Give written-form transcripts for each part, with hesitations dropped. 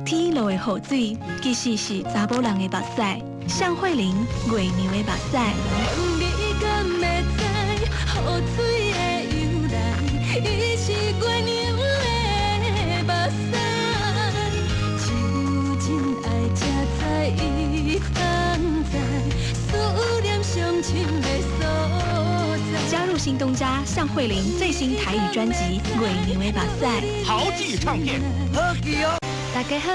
天落的雨水，其實是查某人的目屎。向慧玲，月娘的目屎。你敢會知，雨水的由來，伊是月娘的目屎。只有真愛才知伊藏在思念上深的所在。加入新東家向慧玲最新台語專輯《月娘的目屎》。豪記唱片，好記哦。大家好，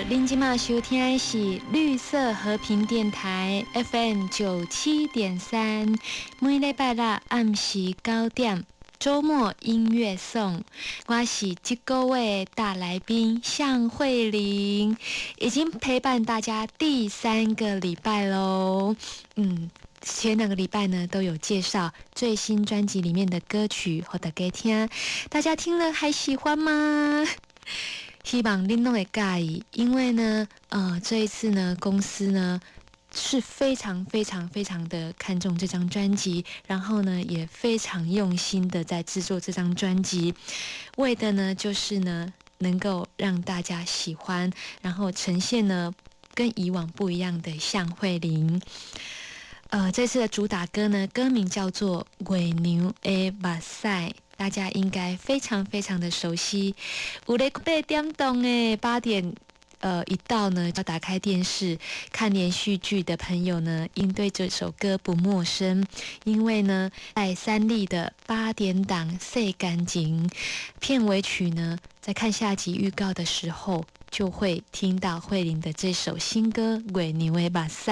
恁這馬收聽的是綠色和平電台 FM 97.3，每禮拜六暗時9點，週末音樂送。我是這個月大來賓向慧玲，已經陪伴大家第三個禮拜嘍。前兩個禮拜呢，都有介紹最新專輯裡面的歌曲，予大家聽，大家聽了還喜歡嗎？希望恁攏會佮意，因為呢，這一次呢，公司呢是非常非常非常的看重這張專輯，然後呢，也非常用心的在製作這張專輯，為的呢就是呢，能夠讓大家喜歡，然後呈現呢跟以往不一樣的向慧玲。這次的主打歌呢，歌名叫做《月娘的目屎》。大家應該非常非常的熟悉。有咧八點鐘的8點，一到呢，要打開電視看連續劇的朋友呢，應對這首歌不陌生，因為呢，在三立的八點檔《世間情》片尾曲呢，在看下集預告的時候，就會聽到慧玲的這首新歌《月娘的目屎》。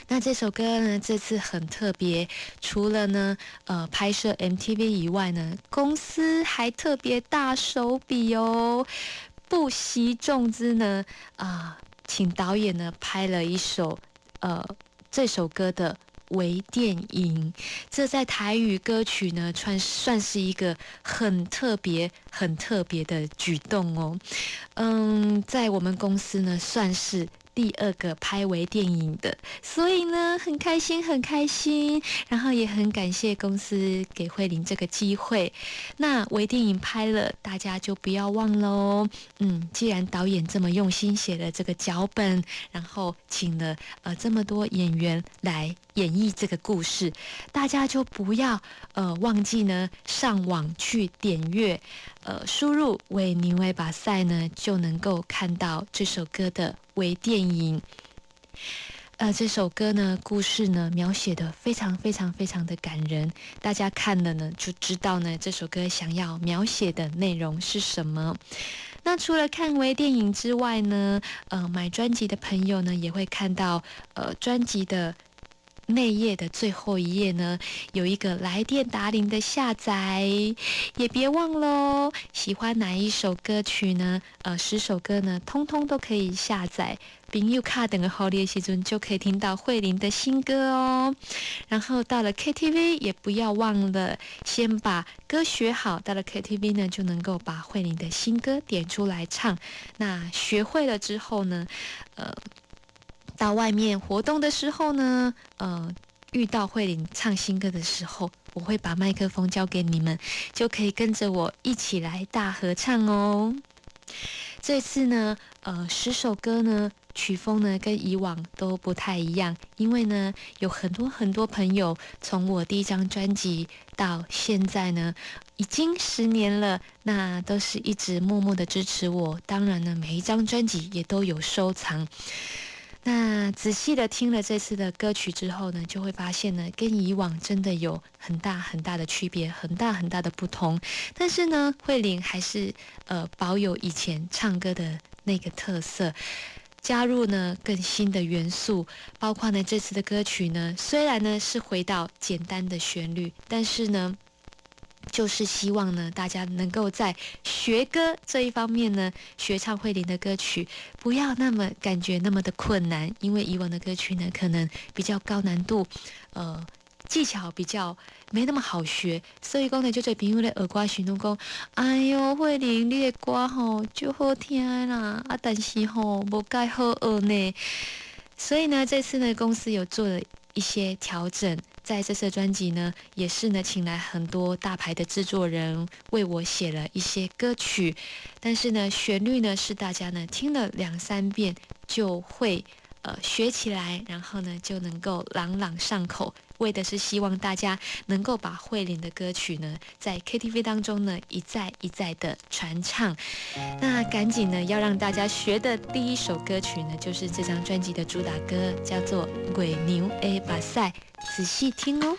那這首歌呢，這次很特別，除了呢，拍攝 MTV 以外呢，公司還特別大手筆哦，不惜重資呢，請導演呢拍了一首，這首歌的微電影。這在台語歌曲呢，算是一個很特別、很特別的舉動哦。在我們公司呢，算是第二個拍微電影的，所以呢，很開心，很開心，然後也很感謝公司給慧玲這個機會。那微電影拍了，大家就不要忘嘍。既然導演這麼用心寫了這個腳本，然後請了這麼多演員來演繹這個故事，大家就不要忘記呢上網去點閱，輸入“月娘的目屎”呢，就能夠看到這首歌的微電影。這首歌呢，故事呢，描寫得非常非常非常的感人，大家看了呢，就知道呢，這首歌想要描寫的內容是什麼。那除了看微電影之外呢，買專輯的朋友呢，也會看到，專輯的內頁的最後一頁呢，有一個來電答鈴的下載，也別忘嘍。喜歡哪一首歌曲呢？10首歌呢，通通都可以下載。朋友敲電話予你的時陣，就可以聽到慧玲的新歌哦。然後到了 KTV 也不要忘了，先把歌學好。到了 KTV 呢，就能夠把慧玲的新歌點出來唱。那學會了之後呢，到外面活動的時候呢，遇到慧玲唱新歌的時候，我會把麥克風交給你們，就可以跟着我一起來大合唱哦。這次呢，10首歌呢，曲風呢跟以往都不太一樣，因為呢，有很多很多朋友從我第一張專輯到現在呢，已經10年了，那都是一直默默的支持我。當然呢，每一張專輯也都有收藏。那仔細的聽了這次的歌曲之後呢，就會發現呢，跟以往真的有很大很大的區別，很大很大的不同。但是呢，慧玲還是保有以前唱歌的那個特色，加入呢更新的元素，包括呢這次的歌曲呢，雖然呢是回到簡單的旋律，但是呢，就是希望呢，大家能夠在學歌這一方面呢，學唱慧玲的歌曲，不要那麼感覺那麼的困難，因為以往的歌曲呢，可能比較高難度，技巧比較沒那麼好學，所以講呢，足濟朋友咧學歌時攏講，哎喲，慧玲，你的歌吼足好聽的啦，啊，但是吼無蓋好學呢。所以呢，這次呢，公司有做了一些調整。在這次專輯呢，也是呢請來很多大牌的製作人為我寫了一些歌曲，但是呢，旋律呢是大家呢聽了兩三遍就會學起來，然後呢就能夠朗朗上口。為的是希望大家能夠把慧玲的歌曲呢，在 KTV 當中呢一再一再的傳唱。那趕緊呢要讓大家學的第一首歌曲呢，就是這張專輯的主打歌，叫做《月娘的目屎》，仔細聽哦。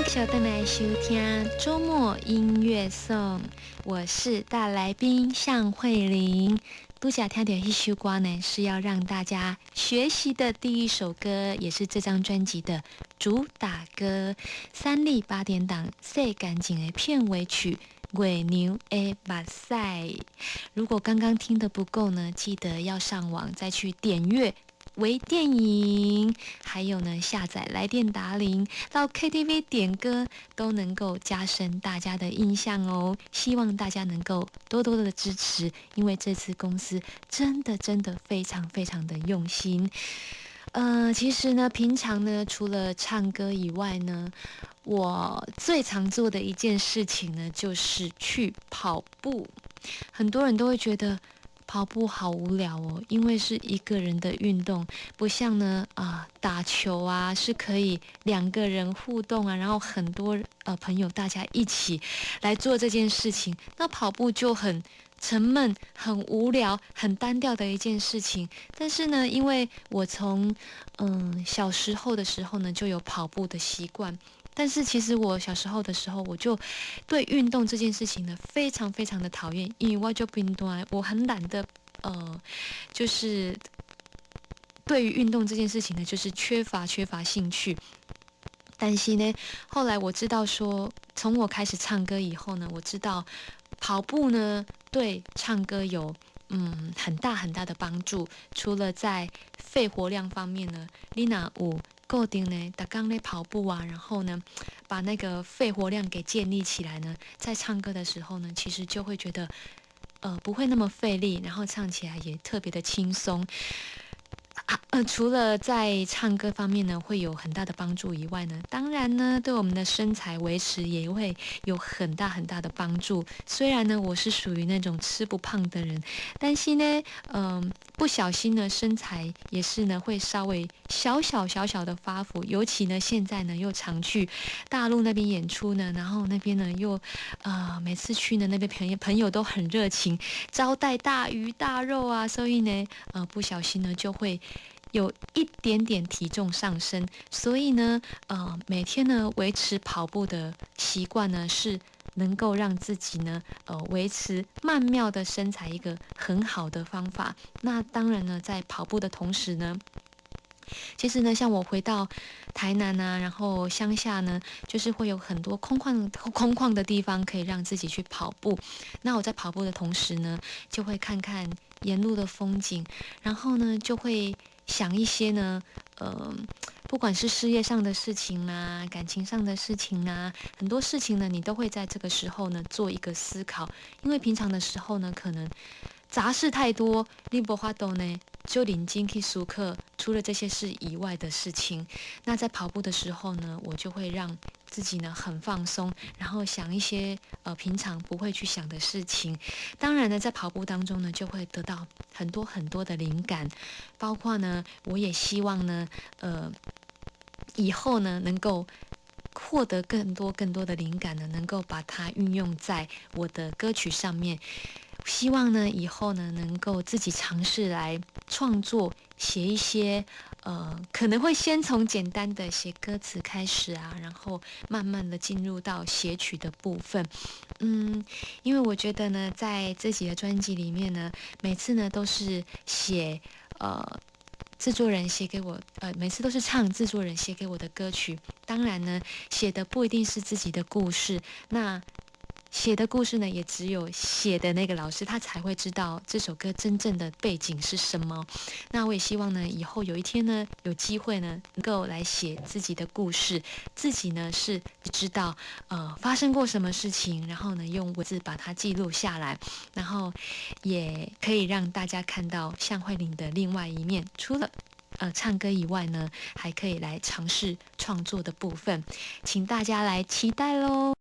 小邓來收聽週末音樂頌，我是大來賓向慧玲。拄才聽著彼首歌呢，是要讓大家學習的第一首歌，也是這張專輯的主打歌。三立八點檔《洗乾淨》的片尾曲《月娘的目屎》。如果剛剛聽得不夠呢，記得要上網再去點閱微電影，還有呢，下載來電答鈴，到 KTV 點歌都能夠加深大家的印象哦。希望大家能夠多多的支持，因為這次公司真的真的非常非常的用心。其實呢，平常呢，除了唱歌以外呢，我最常做的一件事情呢，就是去跑步。很多人都會覺得跑步好無聊哦，因為是一個人的運動，不像呢打球啊是可以兩個人互動啊，然後很多朋友大家一起來做這件事情。那跑步就很沉悶、很無聊、很單調的一件事情。但是呢，因為我從小時候的時候呢就有跑步的習慣。但是其實我小時候的時候，我就對運動這件事情呢非常非常的討厭，因為我就貧惰，我很懶得，就是對於運動這件事情呢，就是缺乏興趣。但是呢，後來我知道說，從我開始唱歌以後呢，我知道跑步呢對唱歌有很大很大的幫助。除了在肺活量方面呢，你若有固定呢，逐工咧跑步啊，然後呢，把那個肺活量給建立起來呢，在唱歌的時候呢，其實就會覺得，不會那麼費力，然後唱起來也特別的輕鬆。啊，除了在唱歌方面呢會有很大的幫助以外呢，當然呢，對我們的身材維持也會有很大很大的幫助。雖然呢，我是屬於那種吃不胖的人，但是呢，不小心呢，身材也是呢會稍微小小小小的發福。尤其呢，現在呢又常去大陸那邊演出呢，然後那邊呢又，每次去呢那邊朋友都很熱情，招待大魚大肉啊，所以呢，不小心呢就會有一點點體重上升，所以呢，每天呢維持跑步的習慣呢，是能夠讓自己呢，維持曼妙的身材一個很好的方法。那當然呢，在跑步的同時呢，其實呢，像我回到台南啊，然後鄉下呢，就是會有很多空曠空曠的地方可以讓自己去跑步。那我在跑步的同時呢，就會看看沿路的風景，然後呢，就會想一些呢，不管是事業上的事情啊，感情上的事情啊，很多事情呢，你都會在這個時候呢做一個思考。因為平常的時候呢，可能雜事太多，你無法度呢就認真去思考，除了這些事以外的事情。那在跑步的時候呢，我就會讓自己呢很放鬆，然後想一些平常不會去想的事情。當然呢，在跑步當中呢，就會得到很多很多的靈感，包括呢，我也希望呢，以後呢能夠獲得更多更多的靈感呢，能夠把它運用在我的歌曲上面。希望呢，以後呢，能夠自己嘗試來創作，寫一些，可能會先從簡單的寫歌詞開始啊，然後慢慢的進入到寫曲的部分。因為我覺得呢，在自己的專輯裡面呢，每次呢都是寫，製作人寫給我，每次都是唱製作人寫給我的歌曲。當然呢，寫的不一定是自己的故事，那寫的故事呢，也只有寫的那個老師他才會知道這首歌真正的背景是什麼。那我也希望呢，以後有一天呢，有機會呢，能夠來寫自己的故事，自己呢是知道發生過什麼事情，然後呢用文字把它記錄下來，然後也可以讓大家看到向慧玲的另外一面。除了唱歌以外呢，還可以來嘗試創作的部分，請大家來期待嘍。